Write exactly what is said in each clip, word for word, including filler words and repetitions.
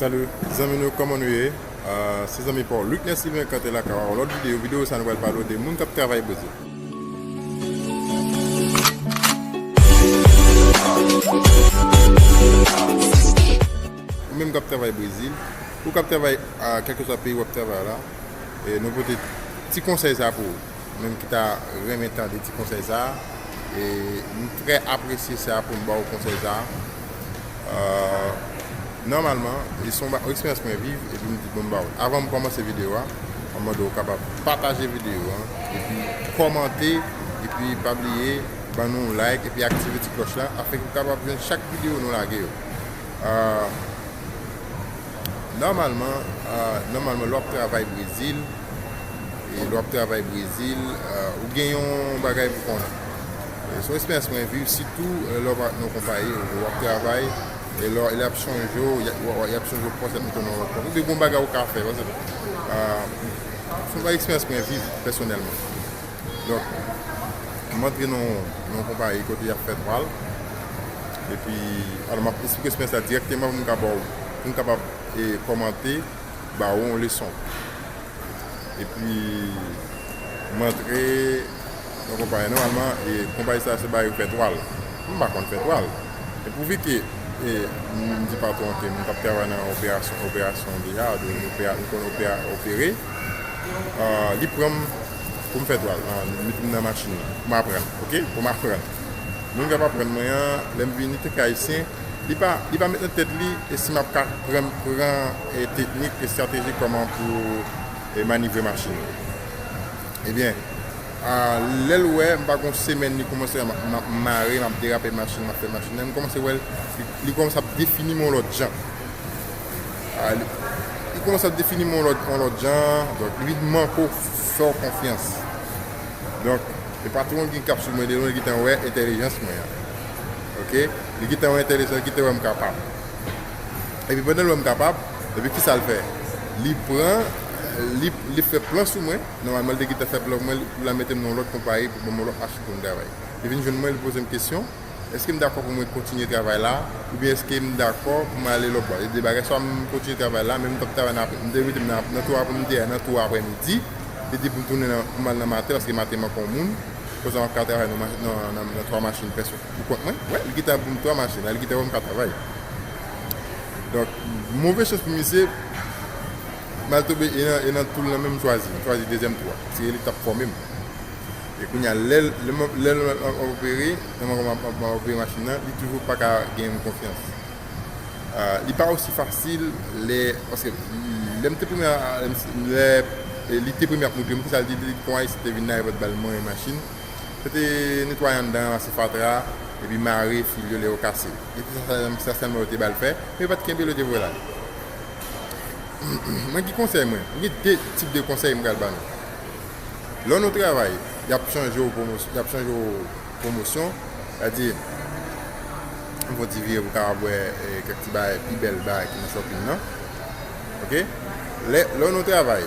Salut zanmi nou, kòman nou ye? Ah, se zanmi pa w Luckner Sylvain kanpe lakay w ak yon lòt videyo. Videyo sa nou pral pale w de moun k ap travay Brezil. Ou menm k ap travay Brezil, ou k ap travay a kèlkeswa peyi w ap travay la, e nou pote ti konsèy sa pou ou. Menm ki ta renmen tande ti konsèy sa a, e m trè apresye sa pou m ba w konsèy sa a. Euh, nòmalman, e se yon ba- eksperyans mwen viv, epi m di bon m ba w. Avan m kòmanse videyo a, m mande w kapab pataje videyo a, epi kòmante, epi pa bliye ban nou like, epi aktive ti klòch la, afin ke w kapab jwenn chak videyo nou lage yo. Euh, Nòmalman, ah, nòmalman, lè w ap travay Brezil, e lè w ap travay Brezil, ah, ou gen yon bagay pou konnen. E se yon eksperyans mwen viv, sitou, eh, lè w pa nan yon konpayi, ou w ap travay, e lè, lè y ap chanje w, y a- w- y ap chanje w pòs, y ap mete w nan yon lòt pòs. Oubyen gen yon bagay ou ka fè, paske, ah, se yon eksperyans mwen viv pèsonèlman. Donk, m antre nan, nan yon konpayi kote y ap fè twal. Epi, alò, m ap esplike semèn sa dirèkteman pou m ka ba w, pou m kapab, e, kòmante, ba w yon leson. Epi, m antre nan konpayi. Nòmalman, e, konpayi sa se ba yo fè twal. M pa konn fè twal. E pouvi ke, e, m di patwon ke m t ap travay nan operasyon, operasyon deja, de, opera- m konn opera- opere, ah, li pran m pou m fè twal, ah, li mete m nan machin nan, pou m aprann, oke? Pou m aprann. Moun k ap aprann mwen an, lè m vini, te ka ayisyen, li pa, li pa met nan tèt li, e si m ap ka pran, pran, e, teknik, estrateji, kòman pou, e, manevre machin nan. Ebyen, ah, lè l wè, m pa gon semèn, li kòmanse, m ap, m ap mare, m ap derape machin, m ap fè machin nan, m kòmanse wè l, li, li kòmanse ap defini m yon lòt jan. Ah, li, li kòmanse ap defini m yon lòt, yon lòt jan, donk, li vin manke w fè w konfyans. Donk, e patwon ki gen k ap sou mwen de lwen, li gentan wè entèlijans mwen an. Oke? Li gentan wè entèlijans, li gentan wè m kapab. Epi pandan l wè m kapab, epi kisa l fè? Li pran, li, li fè plan sou mwen. Nòmalman, li te gentan fè plan pou mwen, pou l al mete m nan yon lòt konpayi, pou ban m yon lòt machin pou m travay. Li vin jwenn mwen, li poze m kesyon, èske m dakò pou mwen kontinye travay la, oubyen èske m dakò pou m ale lòtbò? E de bagay, swa m kontinye travay la, men m t ap travay nan apre, m te mete m nan, nan twa, pou m te nan twa aprèmidi, li di pou m tounen nan, pou m al nan maten, paske maten manke yon moun, konsa m ap ka travay nan, ma- nan, nan, nan twa machin pèsonèl. Pou kont mwen, wè, li gentan ban m twa machin la, li gentan wè m ka travay. Donk, move chans pou misye, m al tonbe, e nan, e nan tou l nan menm m chwazi, m chwazi dezyèm tou a, se li k t ap fòme m. E kounye a, lè, lè, m- lè, lè m ap opere, lè m ap opere machin nan, li toujou pa ka gen m konfyans. Ah, li pa osi fasil lè, paske lè m te premye, lè, lè, e, li te premye ap montre m, kisa l di, li di, kon Ayisyen te vin nan ayewopò, t ba l mwen yon machin. Se te netwaye anndan, ranmase fatra, epi mare fil yo lè yo kase. E se sa, sa sèlman yo te ba l fè, men yo pa t kenbe l, yo te voye l ale. Mwen, ki konsèy mwen? Mwen gen de tip de konsèy m pral ba nou. Lè w nan yon travay, y ap chanje w pwomosyon, y ap chanje w pwomosyon, sètadi, m fè yon ti vire pou w kapab wè, e, kèk ti bagay, pi bèl bagay ki nan shopping nan. Oke? Lè, lè w nan yon travay,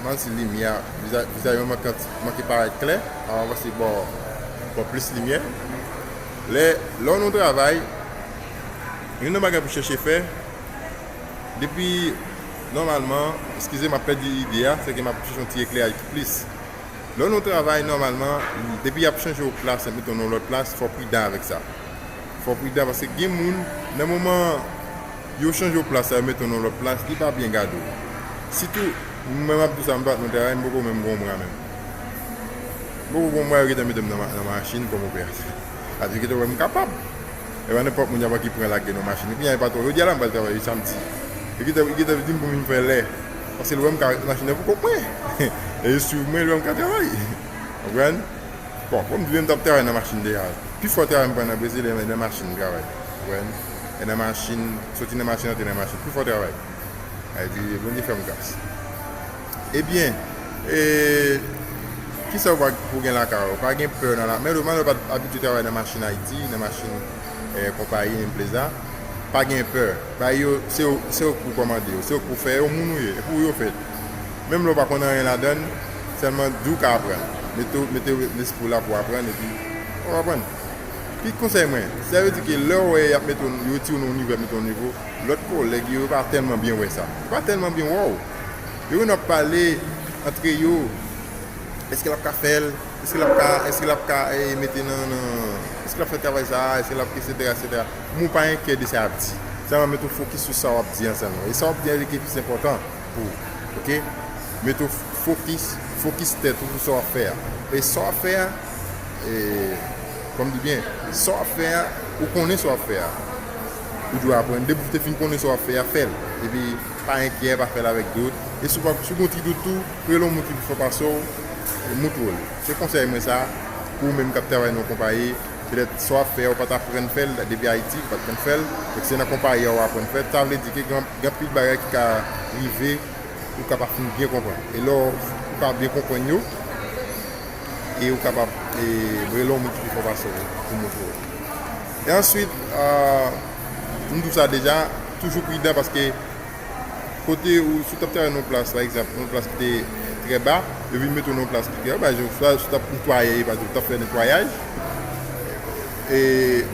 menm si limyè, viza- vizaj mwen manke, manke parèt klè, an avanse bò, bò plis limyè. Lè, lè w nan yon travay, youn nan bagay pou w chèche fè, depi, nòmalman, eskize m, m ap pèdi ide a, se ke m ap chèche yon ti eklèyaje plis. Lè w nan yon travay, nòmalman, depi y ap chanje w plas, y ap mete w nan yon lòt plas, fò w pridan avèk sa. Fò w pridan, paske gen moun, nan moman yo chanje w plas la, yo mete w nan yon lòt plas, li pa byen gade w. Sitou, mwen, m ap di w sa, m pa t nan travay, m poko menm gen yon mwa menm. M poko gen yon mwa, yo gentan mete m nan ma- nan machin kòm operatè. Sètadi, yo gentan wè m kapab. E pa nenpòt moun y ap ki pran lage nan machin. Epi, y a patwon, yo di a la m pral travay samdi. Yo gentan, yo gentan di m pou m vin fè lè. Paske l wè m ka machin nan pou kont mwen. E yo swiv mwen, l wè m ka travay. Konprann? Bon, kòm di m t ap travay nan machin deja. Pifò travay m pran nan Brezil, e nan machin m travay. Konprann? E nan machin, soti nan machin, antre nan machin. Pifò travay. Sa vle di, Bondye fè m gras. Ebyen, e, kisa w pa pou gen lakay ou? Pa gen pè nan la. Men lè w pa abitye travay nan machin Ayiti, nan machin, e, konpayi, nan pleza, pa gen pè. Bay yo, se yo, se yo k pou kòmande yo, se yo k pou fè yo, moun ou ye, e pou yo fèt. Menm lè w pa konn anyen ladan l, sèlman di w ka aprann. Mete w, mete w lespri w la pou w aprann, epi w ap aprann. Ki konsèy mwen? Sa vle di ke lè w wè y ap mete w, yo retire w nan yon nivo, y ap mete w nan yon nivo, lòt kòlèg yo, yo pa tèlman byen wè sa. Yo pa tèlman byen wè w. Yo gen w ap pale antre yo, èske l ap ka fè l? Èske l ap ka, èske l ap ka eh, mete nan, nan, èske l ap fè travay sa a? Èske l ap, etsetera, etsetera. Men w pa enkyè de sa y ap di. Sèlman mete w fokis sou sa w ap di an sèlman. E sa w ap di an li ki plis enpòtan pou ou. Oke? Mete w fokis, fokis tèt ou sou sa w ap fè a. E sa w ap fè a, e, kòm di byen, sa w ap fè a, ou konnen sa w ap fè a. Ou dwe aprann. Depi w te fin konnen sa w ap fè a, fè l. Epi, pa enkyè, pa fè l avèk dout. E si w pa, si w gen yon ti dout tou, rele yon moun ki pi fò pase w, e montre w l. Se konsèy mwen sa, pou ou menm k ap travay nan yon konpayi, petèt sa w ap fè a, ou pa t aprann fè l depi Ayiti, ou pa t konn fè l. Donk, se nan konpayi a w aprann fè l. Sa vle di ke gen, gen anpil bagay ki ka rive ou ka pa fin byen konprann. E lè w pa byen konprann yo, e ou kapab e, rele yon moun ki pi fò pase w pou montre w. E answit, ah, m di w sa deja, toujou pridan paske kote ou, si w t ap travay nan yon plas, pa egzanp, yon plas ki te trè ba, yo vin mete w nan yon plas ki trè ba, si w t ap netwaye, pa egzanp, w t ap fè netwayaj, e,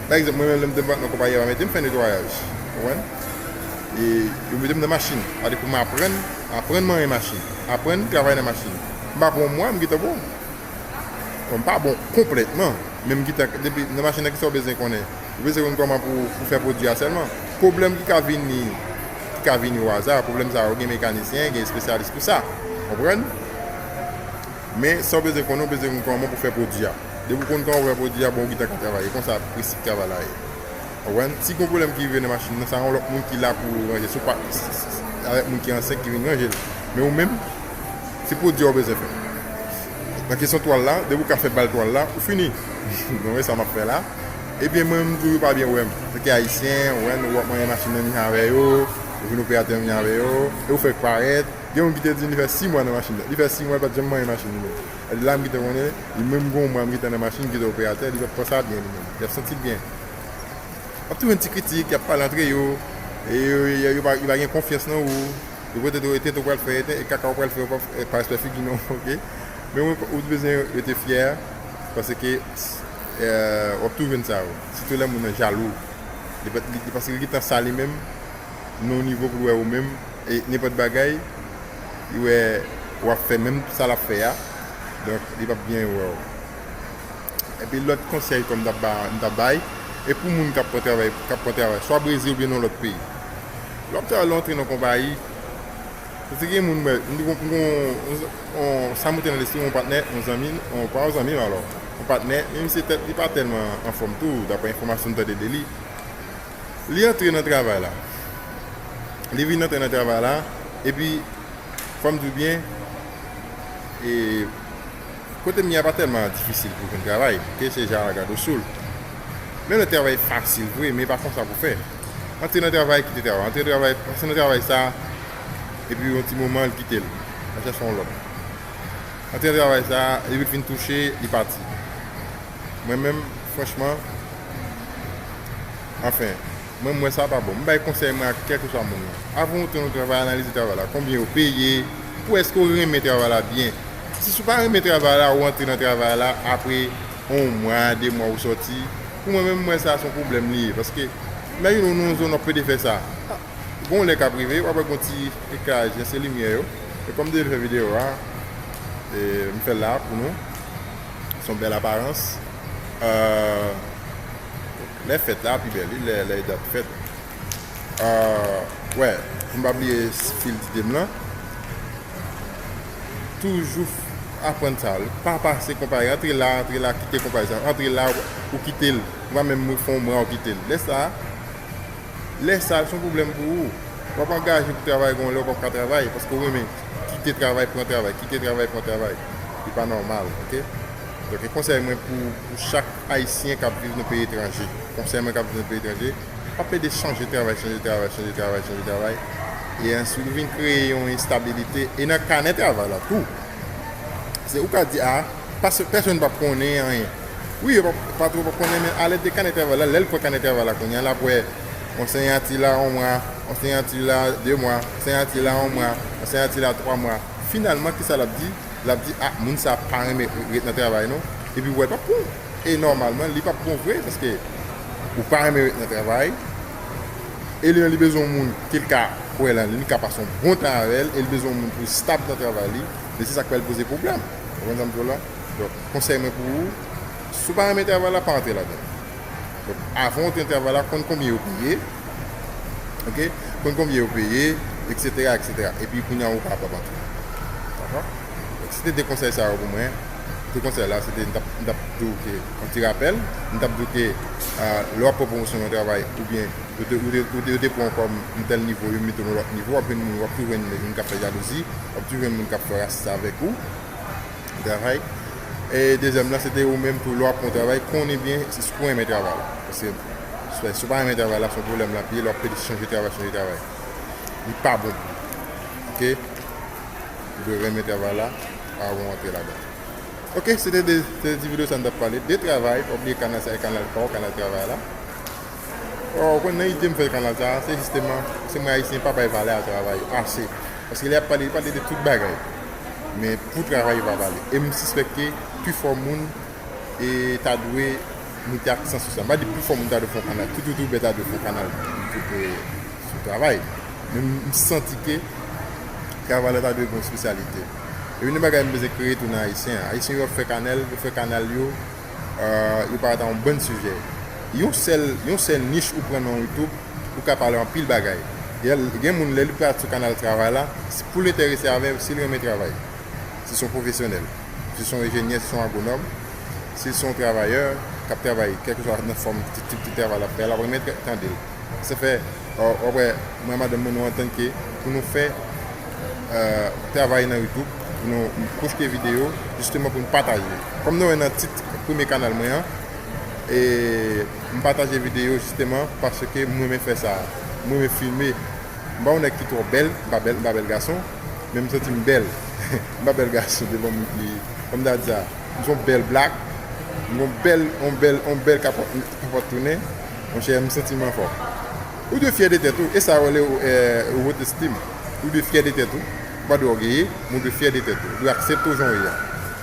pa egzanp, mwen menm, lè m te nan konpayi a, yo pa mete m fè netwayaj, w konprann? E yo mete m nan machin. Sa vle di pou m aprann, aprann manyen machin, aprann travay nan machin. M pa bon mwa, m gentan bon. Bon, m pa bon konplètman, men m gentan, depi nan machin nan, kisa w bezwen konnen? Ou bezwen konn kòman pou, pou fè pwodui a sèlman. Pwoblèm ki ka vini, ki ka vini o aza, pwoblèm sa yo, gen mekanisyen, gen espesyalis pou sa. Konprann? Men, sa w bezwen konnen, ou bezwen konn kòman pou fè pwodui a. Depi w konn kòman pou fè pwodui a, bon, ou gentan ka travay. E konsa prensip travay la ye. Ou konprann? Si gen yon pwoblèm ki rive nan machin nan, sa yon lòt moun ki la pou ranje. Se pa avèk moun ki ansent ki vin ranje l. Men ou menm, se pwodui a w bezwen fè. Nan kesyon twal la, depi w ka fè bal twal la, ou fini. Donk, e sa m ap fè la. Ebyen, mwen, m toujou pa byen wè m. Antanke Ayisyen, ou konprann, ou ap manyen machin nan menm jan avè yo, ou vin operatè menm jan avè yo, e ou fèk parèt. Gen moun ki te di m li fè sis mwa nan machin nan. Li fè sis mwa, li pa t janm manyen machin li menm. Sa vle di la, m gentan konnen, li menm gen yon mwa, m gentan nan machin, m gentan operatè, li p ap pran sa byen li menm. Li ap santi l byen. W ap toujou jwenn ti kritik, y ap pale antre yo, e yo, yo, yo pa, yo pa gen konfyans nan ou, yo pote tou, e tenten w pral fè, e kaka w pral fè, w pa, e pa respè figi non, oke? Men ou, ou bezwen rete fyè, paske, e, w ap toujou jwenn sa yo. Sitou lè moun nan jalou. Li pa, li, paske li gentan sa li menm, nan yon nivo pou l wè ou menm, e nenpòt bagay, li wè w ap fè menm sa l ap fè a, donk, li p ap byen wè w. Epi lòt konsèy ke m t ap ba, m t ap bay, e pou moun k ap pran travay, k ap pran travay, swa Brezil oubyen nan lòt peyi. Lè w ap travay, lè w antre nan konpayi, paske gen moun, mwen, m di, m gon, m gon, on, sa monte nan lespri, yon patnè, yon zanmi, yon, pa yon zanmi m alò, yon patnè, men misye tèt li pa tèlman anfòm tou, daprè enfòmasyon m tande de li. Li antre nan travay la. Li vin antre nan travay la, epi, fò m di w byen, e, kote m ye a pa tèlman difisil pou jwenn travay, oke, se Jaraga do Sul. Men lè travay fasil vre, men pa konsa pou fè. Antre nan travay, kite travay, antre nan travay, antre nan travay sa, epi yon ti moman, l kite l. L al chèche yon lòt. Antre nan travay sa, epi l fin touche, li pati. Mwen menm, franchman, anfen, mwen, m wè sa pa bon. M bay konsèy mwen a kèlkeswa moun nan. Avan w antre nan travay, analize travay la. Konbyen yo peye? Pou èske w renmen travay la byen? Si, si w pa renmen travay la, ou antre nan travay la, apre yon mwa, de mwa, ou sòti. Pou mwen menm, m wè sa se yon pwoblèm li ye. Paske, imajine w nan yon zòn w ap plede fè sa. Gon lè k ap rive, w ap wè gon ti eklèyaj, se limyè yo. E kòm m te vin fè videyo a, e, m fè l la pou nou. Se yon bèl aparans. Euh, lè fèt la pi bèl, wi, lè, lè dat fèt. Euh, wè, pou m pa bliye fil ide m lan. Toujou aprann sa. Pa pase konpayi. Antre la, antre la, kite konpayi sa. Antre la, ou kite l. Ou pa menm fè yon mwa, ou kite l. Lè sa, Lè sa, se yon pwoblèm pou ou. W ap angaje pou travay, gon lè w p ap ka travay, paske w renmen kite travay, pran travay, kite travay, pran travay. Li pa nòmal, oke? Donk, e konsèy mwen pou, pou chak Ayisyen k ap viv nan peyi etranje. Konsèy mwen k ap viv nan peyi etranje, pa plede chanje travay, chanje travay, chanje travay, chanje travay. E answit, ou vin kreye yon enstabilite. E nan kanè travay la tou. Se ou ka di, a, pas-, pèsonn p ap konnen anyen. Wi, yo p ap, patwon p ap konnen, men alèd de kanè travay la, lè l pran kanè travay la kounye a, l ap wè, on siyati la, on mwa, on siyati la, de mwa, on siyati la, on mwa, on siyati la, twa mwa. Finalman, kisa l ap di? L ap di, a, moun sa pa renmen ret nan travay, non. Epi, w wè, l p ap pran w. E nòmalman, li p ap bon vre, paske ou pa renmen ret nan travay. E li menm, li bezwen yon moun ke l ka kwè lan li, li ka pase yon bon tan avè l, e li bezwen yon moun pou stab nan travay li. Men se sa k fè l poze pwoblèm. Ou konprann sa m di w la? Donk, konsèy mwen pou ou, si w pa renmen travay la, pa antre ladan l. Donk, avan w antre nan travay la, konn konbyen yo peye, ok? Konn konbyen yo peye, etsetera, etsetera. Epi kounye a ou kapab antre. Dakò? Donk, se te de konsèy sa yo pou mwen. De konsèy la, se te, m t ap, m t ap di w ke, yon ti rapèl, m t ap di w ke, ah, lè w ap pran pwomosyon nan travay, oubyen yo te, yo te, yo te, yo te pran w kòm yon tèl nivo, yo mete w nan lòt nivo, w ap jwenn moun, w ap toujou jwenn moun k ap fè jalouzi, w ap toujou jwenn moun k ap fè rasis avèk ou, travay. E dezyèm nan, se te ou menm tou, lè w ap pran yon travay, konnen byen si w renmen travay la. Paske, si w pa renmen travay la, se yon pwoblèm l ap ye, lè w ap pede chanje travay, chanje travay. Li pa bon pou ou. Ok? Ou dwe renmen travay la, avan w antre ladan. Ok, se te de, se te ti videyo sa n t ap pale de travay, pa bliye kanal sa e kanal pa w, kanal travay la. Ou konn nan ide m fè kanal sa, se jisteman, se mwen ayisyen pa bay valè a travay ase. Paske lè y ap pale, yo pale de tout bagay. Men pou travay, yo pa pale. E m sispèk ke pifò moun e ta dwe mete aksan sou sa. M pa di pifò moun ta dwe fè yon kanal, tout youtubè ta dwe fè yon kanal YouTube, e, sou travay. Men m, m santi ke travay la ta dwe gen yon espesyalite. E youn nan bagay m bezwen kreye tou nan ayisyen an. Ayisyen yo ap fè kanal, yo fè kanal yo, euh, yo parèt a yon bann sijè. Yon sèl, yon sèl nich ou pran nan YouTube, ou ka pale anpil bagay. Gen, gen moun lè li parèt sou kanal travay la, se pou l enterese avè w, si l renmen travay. Si se yon pwofesyonèl, si se yon enjenyè, si se yon agwonòm, si se yon travayè k ap travay, kèlkeswa nan fòm ti, ti, ti travay l ap fè, l ap renmen tra-, tande l. Sa fè, w, w ap wè, mwen, madanm mwen, nou antann ke pou nou fè, euh, travay nan YouTube, pou nou poste videyo, jisteman pou nou pataje. Kòm nou wè nan tit premye kanal mwen an, e m pataje videyo jisteman paske m renmen fè sa. M renmen filme. M pa yon nèg ki twò bèl, m pa bèl, m pa bèl gason, men m santi m bèl. M pa bèl gason devan moun ki, kòm m ta di sa, m se yon bèl blak, m gon bèl, yon bèl, yon bèl kapòt, kapòt tounen. Monchè, m santi m anfòm. Ou dwe fyè de tèt ou, e sa yo rele, eh, haute estime. Ou dwe fyè de tèt ou. Ou pa dwe ògeye, men ou dwe fyè de tèt ou. Ou dwe aksepte w jan w ye a.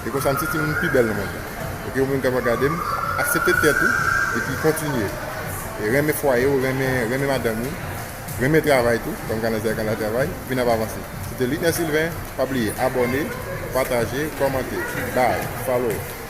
E konsa m santi m pi bèl nan mond lan. Ok, ou menm k ap gade m, aksepte tèt ou, epi kontinye. E renmen fwaye w, renmen, renmen madanm ou, renmen travay tou, kòm kanal sa, kanal travay, epi n ap avanse. Se te Litner Sylvain, pa bliye, abòne, pataje, kòmante, bay, follow.